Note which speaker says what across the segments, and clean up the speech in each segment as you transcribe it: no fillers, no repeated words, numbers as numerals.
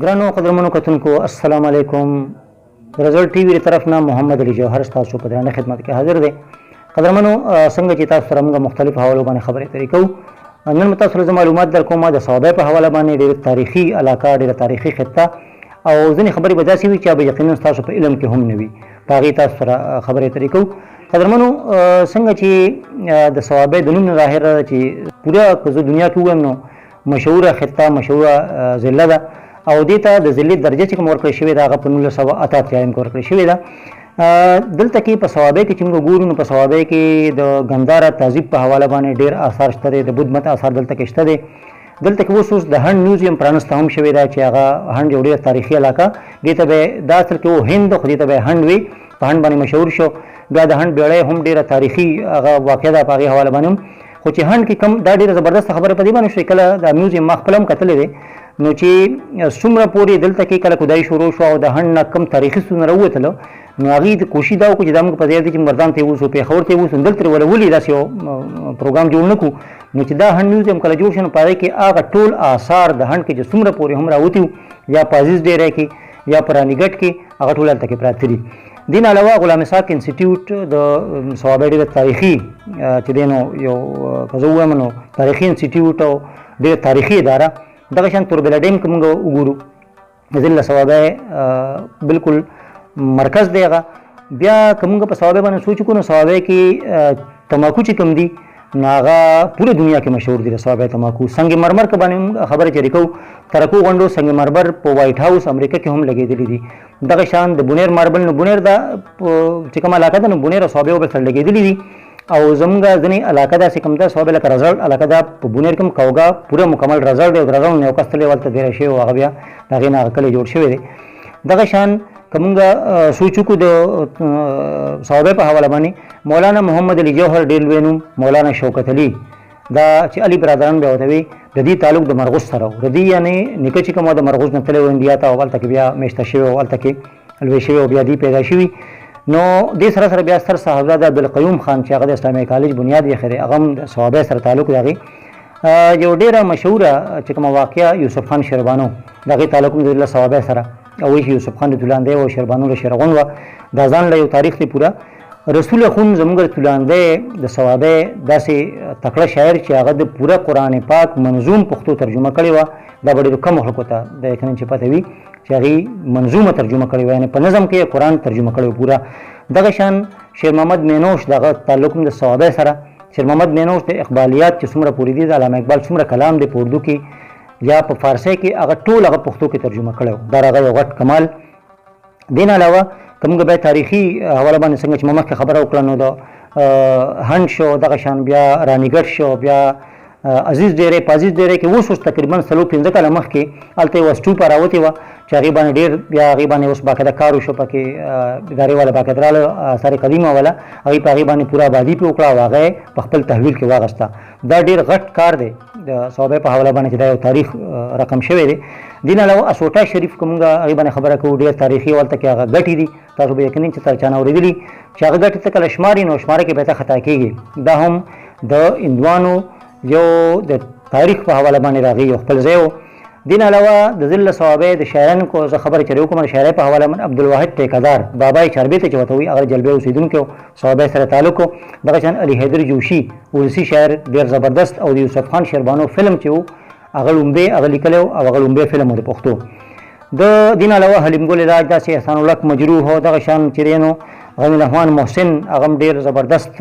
Speaker 1: ګرانو قدرمنو کتونکو، السلام علیکم. رزلټ ټي وي طرف نه محمد علي جوهر ستاسو په درنه خدمت کې حاضر دی. قدرمنو، څنګه چې تاسو سره موږ مختلف حوالو باندې خبرې اترې کوو، نن مو تاسو له معلومات در کوم د صوابۍ په حواله باندې. ډېره تاریخي علاقه، ډېره تاریخي خطه او ځینې خبرې به داسې وي چې به یقینا ستاسو په علم کې هم نه وي، په هغې تاسو سره خبرې اترې کوو. قدرمنو، څنګه چې د صوابۍ د نوم نه ظاهر ده چې پوره که زه دنیا کې ووایم نو مشهوره خطه، مشهوره ضلع ده او دې ته د ضلع درجه چې کوم ورکړل شوې ده، هغه په 1988 کې ورکړل شوې ده. دلته کې په صوابۍ کې چې موږ ګورو نو په صوابۍ کې د ګندارا تهذیب په حواله باندې ډېر آثار شته دی، د بدمت آثار دلته کې شته دی. دلته کې اوس اوس د هند میوزیم پرانسته هم شوې ده چې هغه هند یو ډېره تاریخي علاقه، دې ته به دا اصل کې و هند، خو دې ته به هند وي، په هند باندې مشهور شو. بیا د هند بیړۍ هم ډېره تاریخي هغه واقعه ده په هغې حواله باندې هم. خو چې هند کې کم دا ډېره زبردسته خبره په دې باندې شوې، کله دا میوزیم ما خپله هم کتلی دی، نو چې څومره پورې دلته کې کله کدای شروع شو او د هند نه کم تاریخي څونه راووتلو، نو هغې د کوشش دا وکړو چې دا موږ په ځای دی چې مردان ته یې ووځو، پېښور ته یې ووځو، دلته ول ولې داسې یو پروګرام جوړ نه کړو. نو چې دا هند میوزیم کله جوړ شو نو په هغې کې هغه ټول آثار د هند کې چې څومره پورې هم راوتي وو، یا په عزیز ډېری کې یا په رانیګټ کې، هغه ټول هلته کې پراته دي. دین علاوه غلام اسحاق انسټیټیوټ د صوابۍ ډېره تاریخي چې دی نو یو که زه ووایم نو تاریخي انسټیټیوټ او ډېره تاریخي اداره. دغه شان توربیلا ډیم که موږ وګورو، ضلع صوابۍ بالکل مرکز دی هغه. بیا که موږ په صوابۍ باندې سوچ وکړو نو صوابۍ کې تماکو چې کوم دي نو هغه پوره دنیا کې مشهور دي. د صوابۍ تماکو، سنگ مرمر که باندې موږ خبرې چېرې کوو، ترکو غونډو سنگ مرمر په وایټ هاوس امریکا کې هم لګېدلي دي. دغه شان د بونیر ماربل، نو بونیر دا چې کومه علاقه ده نو بونیر او صوابۍ بل سره لګېدلي دي. او زمونږ ځینې علاقه داسې کوم ده صوابۍ لکه رزړ علاقه ده، په بونیر کې هم کوګه پوره مکمل رزړ دی او د رزړ نه یو کس تللی هلته دېره شوی او هغه بیا د هغې نه هغه کلی جوړ شوی دی. دغه شان که مونږ سوچ وکړو د صوابۍ په حواله باندې، مولانا محمد علي جوهر ډېر لوی نوم، مولانا شوکت علي دا چې علي برادران بیا ورته وي، د دې تعلق د مرغوز سره و. د دې یعنې نیکه چې کوم د مرغوز نه تللی و انډیا ته او هلته کې بیا مېشته شوی او هلته کې لوی شوی او بیا دی پیدا شوي. نو دې سره سره بیا ستر صاحبزاده عبدالقیوم خان چې هغه د اسلامي کالج بنیاد یې دی، هغه هم د صوابۍ سره تعلق دی. هغې یو ډېره مشهوره چې کومه واقعه، یوسف خان شیربانو، د هغې تعلق هم د ضلع صوابۍ سره او وایي چې یوسف خان د تولاندی او شیربانو له شیرغون وه. دا ځان له یو تاریخ دی پوره. رسول خون زموږ د تولاندی د صوابۍ داسې تکړه شاعر چې هغه د پوره قرآن پاک منظوم پښتو ترجمه کړې وه. دا به ډېرو کمو خلکو ته د یقینا چې پته وي چې هغې منظومه ترجمه کړې وه، یعنې په نظم کې قرآن ترجمه کړی و پوره. دغه شان شیر محمد مینوش، دغه تعلق هم د صوابۍ سره. شیر محمد مینوش د اقبالیات چې څومره پورې دي، د علامه اقبال څومره کلام دی په اردو کې یا په فارسۍ کې، هغه ټول هغه پښتو کې ترجمه کړی و. دا هغه یو غټ کمال. دې نه علاوه که موږ بیا تاریخي حواله باندې، څنګه چې ما مخکې خبره وکړه، نو د هند شو، دغه شان بیا رانیګټ شو، بیا عزیز ډیری. په عزیز ډیری کې اوس اوس تقریبا 4-5 کاله مخکې هلته یوه سټوپا راوتې وه چې هغې باندې ډېر بیا هغې باندې اوس باقاعده کار وشو پکې. ادارې والا باقاعده راغله، آثار قدیمه والا، هغې په هغې باندې پوره آبادي پرې وکړه او هغه یې په خپل تحویل کې واغسته. دا ډېر غټ کار دی د صوابۍ په حواله باندې چې دا یو تاریخ رقم شوی دی. دې نه علاوه اسوټا شریف که موږ هغې باندې خبره کوو، ډېر تاریخي او هلته کې هغه ګټې دي. تاسو به یقیني چې تر چا نه اورېدلي چې هغه ګټې ته کله شماري نو شماره کې به ته خطا کېږي. دا هم د هندوانو یو د تاریخ په حواله باندې راغی، یو خپل ځای و. دې نه علاوه د ضلع صوابۍ د شاعرانو کو زه خبره چېرې وکړم، د شاعرۍ په حواله باندې عبدالواحد ټیکهدار، بابای چاربیته چې ورته وایي، هغه د جلبۍ اوسېدونکی و، صوابۍ سره تعلق و. دغه شان علي حیدر جوشي ولسي شاعر ډېر زبردست او د یوسف خان شیربانو فلم چې و هغه ړومبی هغه لیکلی و او هغه ړومبی فلم و د پښتو. د دین علاوه حلیم ګل علاج، داسې احسان الحق مجروح او دغه شان چې دی نو غني الرحمن محسن، هغه هم ډېر زبردست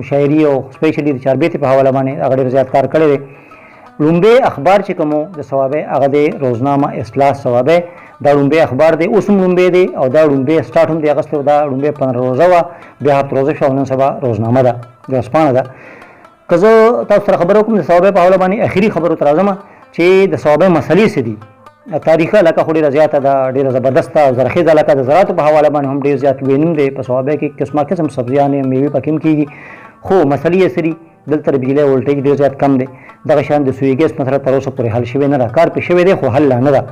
Speaker 1: شاعري او سپیشلی د چاربیتې په حواله باندې هغه ډېر زیات کار کړی دی. ړومبی اخبار چې کوم د صوابۍ هغه دی روزنامه اصلاح صوابۍ. دا ړومبی اخبار دی، اوس هم ړومبی دی او دا ړومبی سټارټ هم دی اخیستی او دا ړومبی 15 روزه وه، بیا هفت روزه شوه او نن سبا روزنامه ده، ورځپاڼه ده. که زه تاسو سره خبره وکړم د صوابۍ په حواله باندې، اخري خبرو ته راځم چې د صوابۍ مسلې څه دي. تاریخي علاقه خو ډېره زیاته ده، ډېره زبردسته او زرخیزه علاقه ده. زراعت په حواله باندې هم ډېر زیات لوی نوم دی. په صوابۍ کې قسمه قسم سبزیانې میوې پکې هم کېږي، خو مسلې یې څه دي؟ دلته د بجلۍ ولټیج ډېر زیات کم دی. دغه شان د سوی ګیس مسله تر اوسه پورې حل شوې نه ده، کار پرې شوی دی خو حل لا نه ده.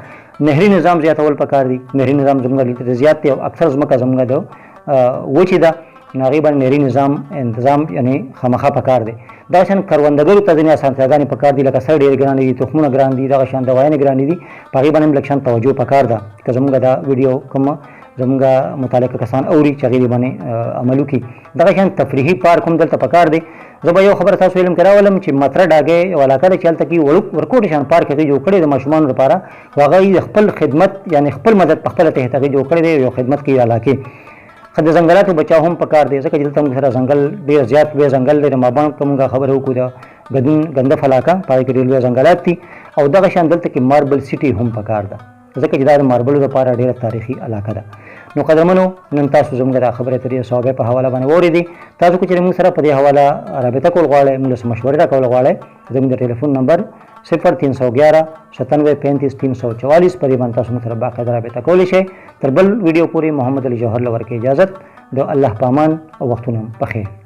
Speaker 1: نهري نظام زیاتول پکار دي. نهري نظام زموږ دلته زیات دی او اکثر ځمکه زموږ د وچې ده. نو هغې باندې نهري نظام انتظام یعنی خامخا پکار دی. دغه شان کروندګرو ته ځینې اسانتیاګانې پکار دي، لکه سر ډېر ګرانې دي، تخمونه ګران دي، دغه شان دوایانې ګرانې دي، په هغې باندې هم لږ شان توجه پکار ده. که زمونږ دا ویډیو کوم زمونږ متعلقه کسان اوري چې هغې دې باندې عمل وکړي. دغه شان تفریحي پارک هم دلته پکار دی. زه به یو خبره تاسو علم کې راولم چې متره ډاګی یو علاقه ده چې هلته کې وړوک ورکوټي شان پارک هغې جوړ کړی د ماشومانو لپاره، خو هغه یې خپل خدمت یعنی خپل مدد په خپله تحت هغې جوړ کړی دی، یو خدمت کوي علاقې. ښه د ځنګلاتو بچاو هم پکار دی، ځکه چې دلته موږ سره ځنګل ډېر زیات لوی ځنګل دی. د مابڼ که موږ خبره وکړو د ګدون ګندف علاقه په هغې کې ډېر لوی ځنګلات دي. او دغه شان دلته کې ماربل سیټي هم پکار ده، ځکه چې دا د ماربلو لپاره ډېره تاریخي علاقه ده. نو قدرمنو نن تاسو زموږ دا خبرې اترې د صوابۍ په حواله باندې واورېدې. تاسو که چېرې موږ سره په دې حواله رابطه کول غواړئ، موږ له څه مشورې راکول غواړئ، زموږ د ټلیفون نمبر 0311 97 35 344 په دې باندې تاسو موږ سره باقاعده رابطه کولی شئ. تر بل ویډیو پورې محمد علي جوهر له ورکې اجازت د الله پامان او وختونه په خیر.